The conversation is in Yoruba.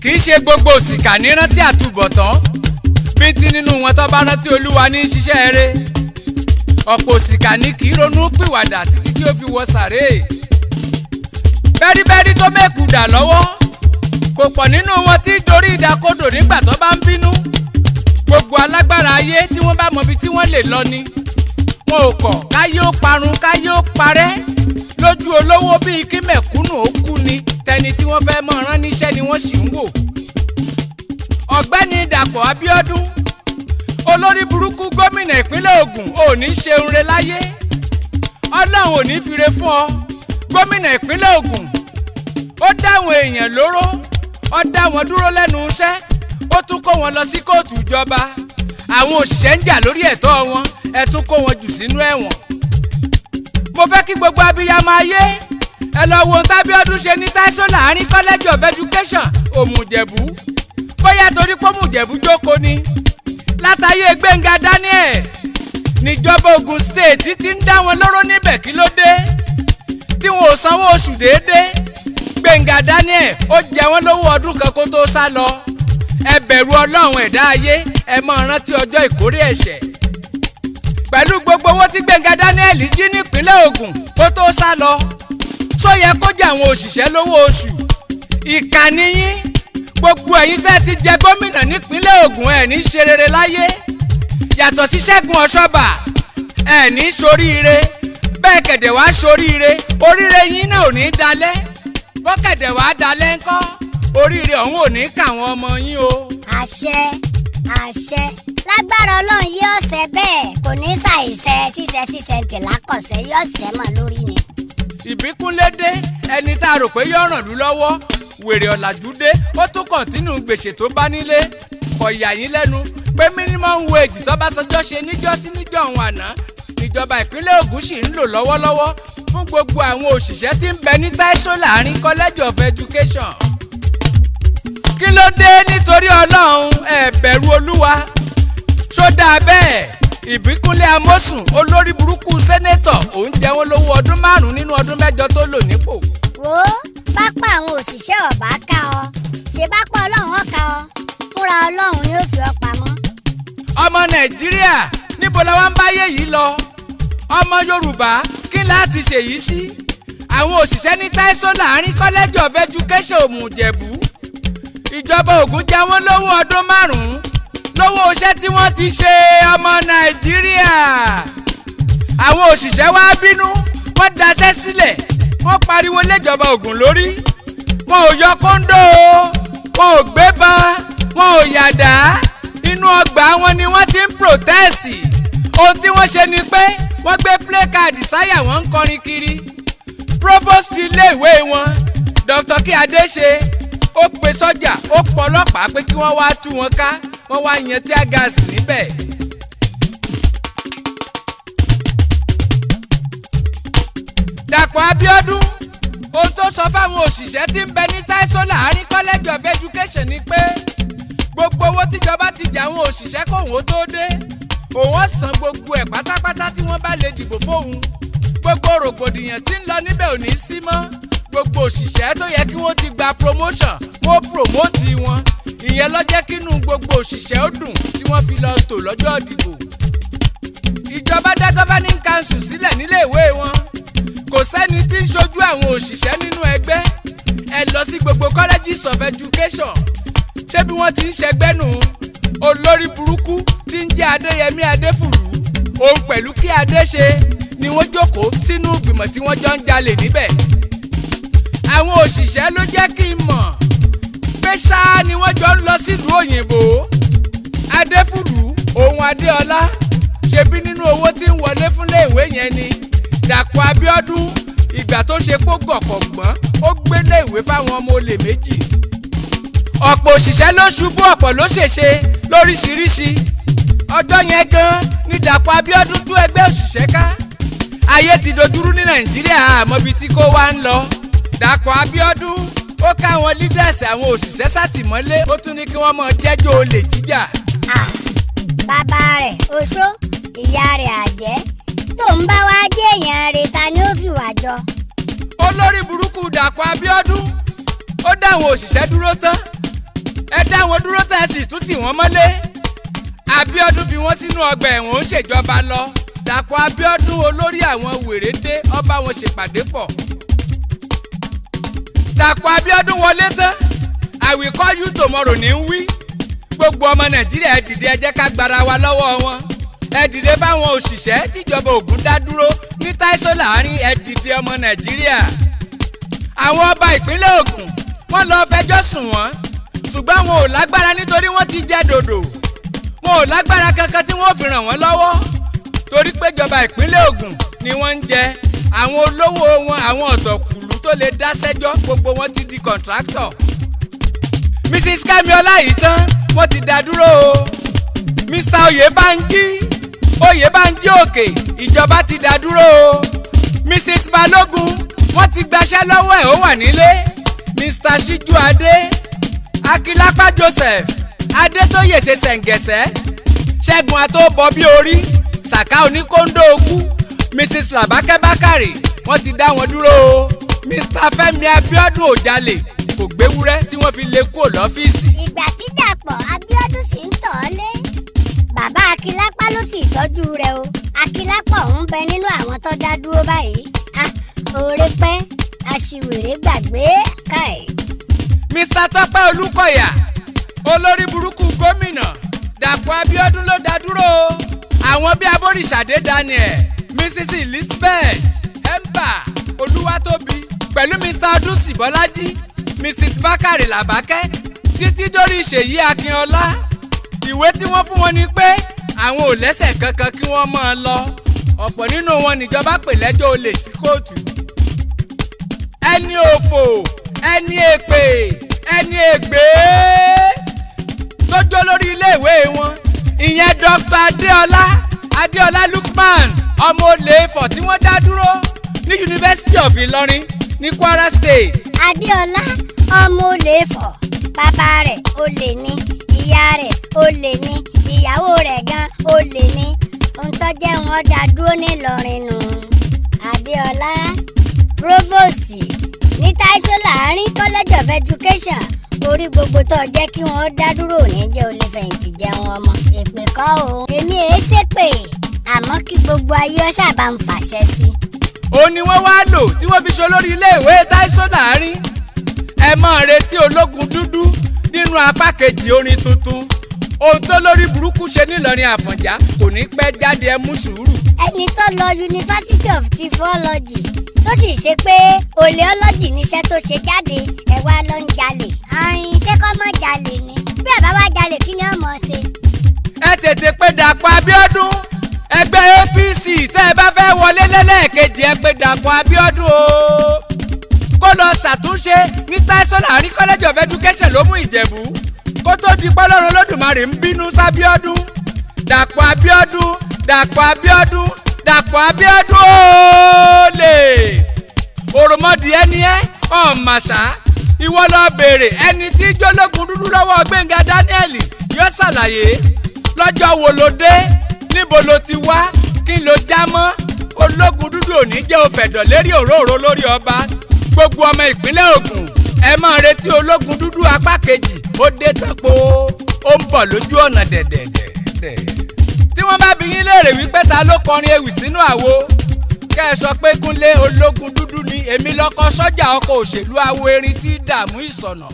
Kì í ṣe gbogbo òṣìkà ní rántí àtúbọ̀tán. Bíntín nínú wọn tó bá rántí Olúwa ní ṣiṣẹ́ eré. Ọ̀pọ̀ òṣìkà ní kì í ronú pìwàdà títí tí ó fi wọ sàréè. Bẹ́ríbẹ́rí tó mẹ́kùdà lọ́wọ́, kò pọ̀ nínú wọn tí dorí ìdákodò nígbà tó bá ń bínú. Gbogbo alágbára ayé tí wọ́n bá mọ ibi tí wọ́n lè lọ ni. Wọn ò kọ̀ káyé ó parun, káyé ó parẹ́. Lójú olówó bíi kí mẹ̀kúnnù ó kú ni, tẹni tí wọ́n fẹ́ mọ̀ rán níṣẹ́ ni wọ́n sì ń wò. Ọ̀gbẹ́ni Dàpọ̀ Abíọ́dún, olórí burúkú gómìnà ìpínlẹ̀ Ògùn, ò ní ṣeun re láyé. Ọlọ́run ò ní fire fún ọ. Gómìnà ìpínlẹ̀ Ògùn, ó dáwọn èèyàn lóró, ó dá wọn dúró lẹ́nu iṣẹ́, ó tún kó wọn lọ sí kóòtù ìjọba. Àwọn òṣìṣẹ́ ń jà lórí ẹ̀tọ́ wọn, ẹ tún kó wọn jù sínú ẹ̀wọ̀n. Mo fẹ́ kí gbogbo abiyamọ ayé ẹ lọ wo ohun tábíọ́dún ṣe ní Táísó láàrin College of Education Òmùjẹ̀bú. Bóyá torí pé Òmùjẹ̀bú jókòó ni. Látàyè Gbẹ̀ngà Daniel níjọba Ògùn State ti ń dá wọn lóró níbẹ̀. Kí ló dé tí wọn ò sanwó oṣù déédéé? Gbẹ̀ngà Daniel ó jẹ wọ́n lówó ọdún kan kó tó sá lọ. Ẹ bẹ̀rù Ọlọ́run, ẹ̀dá ayé, ẹ máa rántí ọjọ́ ìkórè ẹ̀ṣẹ̀. Pẹ̀lú gbogbo owó tí Gbẹ̀ngà Daniel jí nípínlẹ̀ Ògùn kó tó sá lọ, ṣó yẹ kó jẹ àwọn òṣìṣẹ́ lówó oṣù? Ìkànnì yín, gbogbo ẹ̀yin tẹ́ ti jẹ gómìnà nípínlẹ̀ Ògùn, ẹ̀ ní ṣe rere láyé. Yàtọ̀ sí Ṣẹ́gun Ọ̀ṣọ́bà, ẹ̀ ní ṣoríire. Bẹ́ẹ̀ kẹ̀dẹ̀ wá ṣoríire, oríire yín náà ò ní dalẹ̀. Bọ́kẹ̀dẹ̀ wá dalẹ̀ ńkọ́, oríire ọ̀hún ò ní kàwọn ọmọ yín o. Àṣẹ, àṣẹ, lágbára Ọlọ́run yóò ṣe bẹ́ẹ̀, kò ní ṣàìṣe. Ṣíṣe ṣíṣe tìlá kọ̀ṣẹ́ yóò ṣẹ́ mọ́ lórí ni. Ìbíkúnlé dé, ẹni tá a rò pé yóò ràn lú lọ́wọ́, wèrè ọ̀làjú dé, ó tún continue gbèsè tó bá nílé. Kò yà yín lẹ́nu pé minimum wage tọ́básanjọ́ ṣe níjọ́sí níjọ́ òun àná, ìjọba ìpínlẹ̀ Ògùn sì ń lò lọ́wọ́lọ́wọ́ fún gbogbo àwọn òṣìṣẹ́ tí ń bẹ ní Táísó láàrin College of Education? Kí ló dé? Nítorí Ọlọ́run, ẹ bẹ̀rù Olúwa. Ṣó dáa bẹ́ẹ̀? Ìbíkúnlé Amósùn, olórí burúkú senator, òun jẹ wọ́n lówó ọdún 5 nínú ọdún 8 tó lò nípò. Wo pápá àwọn òṣìṣẹ́ ọ̀bá ká ọ ṣe bápá, Ọlọ́run ọ̀ka ọ fúnra, Ọlọ́run ni ó fi ọ pamọ́. Ọmọ Nàìjíríà, níbo la wá ń báyé yìí lọ? Ọmọ Yorùbá, kí láti ṣèyí sí? Àwọn òṣìṣẹ́ ní Táísó láàrin College of Education Òmùjẹ̀bú, ìjọba Ògùn jẹ wọ́n lówó ọdún 5, lówó iṣẹ́ tí wọ́n ti ṣe. Ọmọ Nàìjíríà, àwọn òṣìṣẹ́ wá bínú, wọ́n daṣẹ́ sílẹ̀, wọ́n pariwo léjọba Ògùn lórí. Wọn ò yọ kóńdó o, wọn ò gbébọn, wọn ò yàdá. Inú ọgbà wọn ni wọ́n ti ń protest. Ohun tí wọ́n ṣe ni pé wọ́n gbé placard sáyà, wọ́n ń kọrin kiri. Provost iléèwé wọn, Dr. Kí Adéṣe, ó pe sọ́jà, ó pọ̀ ọlọ́pàá pé kí wọ́n wá tú wọn ká. Wọ́n wá yan tear gas níbẹ̀. Dàpọ̀ Abíọ́dún, ohun tó sọ fáwọn òṣìṣẹ́ tí ń bẹ ní Táísó láàrin College of Education ni pé gbogbo owó tíjọba ti jẹ àwọn òṣìṣẹ́ kóun ó tó dé, òun ó san gbogbo ẹ̀ pátápátá tí wọ́n bá lè dìbò fóun. Gbogbo rògbòdìyàn tí ń lọ níbẹ̀ ò ní sí mọ́. Gbogbo òṣìṣẹ́ tó yẹ kí wọ́n ti gba promotion, wọ́n promote wọn. Ìyẹn ló jẹ́ kínú gbogbo òṣìṣẹ́ ó dùn tí wọ́n fi lọ tò lọ́jọ́ ìdìbò. Ìjọba dá governing council sílẹ̀ níléèwé wọn. Kò sẹ́ni tí ń ṣojú àwọn òṣìṣẹ́ nínú ẹgbẹ́. Ẹ lọ sí gbogbo colleges of education, ṣé bí wọ́n ti ń ṣẹgbẹ́ nù? Olórí burúkú tí ń jẹ́ Adéyẹmí Adéfùrú, òun pẹ̀lú kí Adéṣe ni wọ́n jókòó sínú ìgbìmọ̀ tí wọ́n jọ ń jalè níbẹ̀. Àwọn òṣìṣẹ́ ló jẹ́ kí n mọ̀ pé ṣáá ni wọ́n jọ ń lọ sílùú òyìnbó. Adéfùrú òun Adéọlá, ṣebí nínú owó tí ń wọlé fúnlé ìwé yẹn ni. Dàpọ̀ Abíọ́dún, ìgbà tó ṣe kó gọ̀kọ̀ gbọ́n, ó gbélé ìwé fáwọn ọmọ olè méjì. Ọ̀pọ̀ òṣìṣẹ́ ló ṣubú, ọ̀pọ̀ ló ṣèṣe lóríṣiríṣi. Ọjọ́ yẹn gan ni Dàpọ̀ Abíọ́dún tú ẹgbẹ́ òṣìṣẹ́ ká. Ayé ti dojúrú ní Nàìjíríà, àmọ́bi tí kò wá ń lọ. Dàpọ̀ Abíọ́dún ó káwọn leaders àwọn òṣìṣẹ́ sátìmọ́lé, ó tún ní kí wọ́n máa jẹ́jọ́ olè jíjà. Ah, bàbá rẹ̀ oṣó, ìyá rẹ̀ àjẹ́, tó ń bá wá jẹ́ èèyàn rẹ̀, ta ni ó fìwà jọ? Olórí burúkú Dàpọ̀ Abíọ́dún, ó dá àwọn òṣìṣẹ́ dúró tán. Ẹ dá wọn dúró tẹ́ ẹ sì tún tì wọ́n mọ́lé. Abíọ́dún fi wọ́n sínú ọgbà ẹ̀wọ̀n, ó ṣèjọba lọ. Dàpọ̀ Abíọ́dún, olórí àwọn wèrè, dé ọba wọn ṣèpàdé pọ̀. Dàpọ̀ Abíọ́dún wọlé tán, "I will call you tomorrow" ní ń wí. Gbogbo ọmọ Nàìjíríà, ẹ dìde, ẹ jẹ́ ká gbára wa lọ́wọ́ wọn. Ẹ dìde fáwọn òṣìṣẹ́ tíjọba Ògùn dá dúró ní Táìsó láàrin. Ẹ dìde, ọmọ Nàìjíríà. Àwọn ọba ìpínlẹ̀ Ògùn, wọ́n lọ fẹjọ́ sùn wọ́n, ṣùgbọ́n wọn ò lágbára nítorí wọ́n ti jẹ́ dòdò. Wọn ò lágbára kankan tí wọ́n fi ràn wọ́n lọ́wọ́ torí péjọba ìpínlẹ̀ Ògùn ni wọ́n ń jẹ. Àwọn olówó wọn, àwọn ọ̀tọ̀kùlú tó lè dá sẹ́jọ́, gbogbo wọn ti di contractor. Mrs Kẹ́mi Ọláyìítán, wọ́n ti dá dúró o. Mr Oyèbánjí, Oyèbánjí Òkè, ìjọba ti dá dúró o. Mrs Balógun, wọ́n ti gbaṣẹ́ lọ́wọ́ ẹ̀, ó wà nílé. Mr Síjú Adé, Akílápá Joseph Adétóyè, ṣe ṣẹ̀ǹgẹ̀sẹ̀, Ṣẹ́gun Àtòbọ̀ bí orí Sàká oníkóńdó okú, Mrs Làbákẹ́ Bákàrè, wọ́n ti dá wọn dúró o. Mr Fẹ́mi Abíọ́dún òjàlè kò gbéwúrẹ́ tí wọ́n fi lé kúrò lọ́fíìsì. Ìgbà tí Dàpọ̀ Abíọ́dún sì ń tọ̀ ọ́ lé, bàbá Akílápá ló sì tọ́jú rẹ̀ o. Akílápá ọ̀hún bẹ nínú àwọn tó dá dúró báyìí. Ah, oore pẹ́, aṣiwèrè gbàgbé káì. Mr Tọ́pẹ́ Olúkọ̀yà, olórí burúkú gómìnà Dàpọ̀ Abíọ́dún ló dá dúró o. Àwọn bíi Aboríṣàdé Daniel, Mrs Elizabeth Emba Olúwatóbi, pẹ̀lú Mr Ọdúnsì Bọ́lájí, Mrs Bákàrè Làbákẹ́, títí dórí Ṣèyí Akínọlá, ìwé tí wọ́n fún wọn ni pé àwọn ò lẹ́sẹ̀ kankan, kí wọ́n máa lọ. Ọ̀pọ̀ nínú wọn níjọba pè lẹ́jọ́ olè sí kóòtù. Ẹni òfò, ẹni èpè, ẹni ègbé tó jó lórí iléèwé wọn, ìyẹn Dr Adéọlá, Adéọlá Lukman, ọmọ olè Ifọ̀ tí wọ́n dá dúró ní University of Ìlọrin ní Kwara State. Adéọlá, ọmọ olè fọ̀, bàbá rẹ̀ olè ní, ìyá rẹ̀ olè ní, ìyàwó rẹ̀ gan olè ní. Ohun tó jẹ́ wọn dá dúró nílọrin nù. Adéọlá, provost ní Taiso Láàrin College of Education, orí gbogbo tó jẹ́ kí wọ́n dá dúró ní jẹ́ olè fẹ̀yìntì jẹun ọmọ. Èpè kọ́ o, èmi èé ṣépè, àmọ́ kí gbogbo ayé ọ ṣàbà ń fàṣẹ sí i. Òun ni wọ́n wá lò tí wọ́n fi ṣe olórí iléèwé Táísó láàrin. Ẹ máa retí ológun dúdú nínú apá kejì orin tuntun. Ohun tó lórí burúkú ṣe nílọrin Àfọ̀njá kò ní pẹ́ jáde, ẹ mú sùúrù. Ẹni tó lọ University of Theology tó sì ṣe pé oleology níṣẹ́ tó ṣe jáde, ẹ wá lọ ń jalè. Àyìn, ṣé kọ́ mọ́ jalè ni? Bí ẹ bá wá jalè, kí ni ọmọ ṣe? Ẹ tètè pé Dàpọ̀ Abíọ́dún. Ẹgbẹ́ APC, tẹ́ ẹ bá fẹ́ wọlé lẹ́lẹ́ẹ̀kejì, ẹ pé Dàpọ̀ Abíọ́dún o, kó lọ ṣàtúnṣe ní Taiso Láàrin College of Education ló mú Ìjẹ̀bú, kó tó di pọ́lọ́run Olódùmarè ń bínú sábíọ́dún. Dàpọ̀ Abíọ́dún, Dàpọ̀ Abíọ́dún, Dàpọ̀ Abíọ́dún, ó lè òròmọdì ẹni ẹ ọ̀màṣá. Ìwọ lọ béèrè ẹni tí jólógun dúdú lọ́wọ́ Gbẹ̀ngà Daniel, yóò ṣàlàyé lọ́jọ́ wo ló dé, níbo ló ti wá, kí ló já mọ́. Ológun dúdú ò ní jẹ́ òfẹ̀dọ̀ lérí òróró lórí ọba. Gbogbo ọmọ ìpínlẹ̀ Ògùn, ẹ máa retí ológun dúdú apá kejì. Ó dé tán po, ó ń bọ̀ lójú ọ̀nà dẹ̀dẹ̀dẹ̀. Tí wọ́n bá bi yín léèrè wípé ta ló kọrin ewì sínú àwo, kẹ́ ẹ sọ pé Kúnlé ológun dúdú ni. Èmi lọ́kọ sọ́jà, ọkọ̀ òṣèlú, awo erin tí dààmú ìsọ̀nà.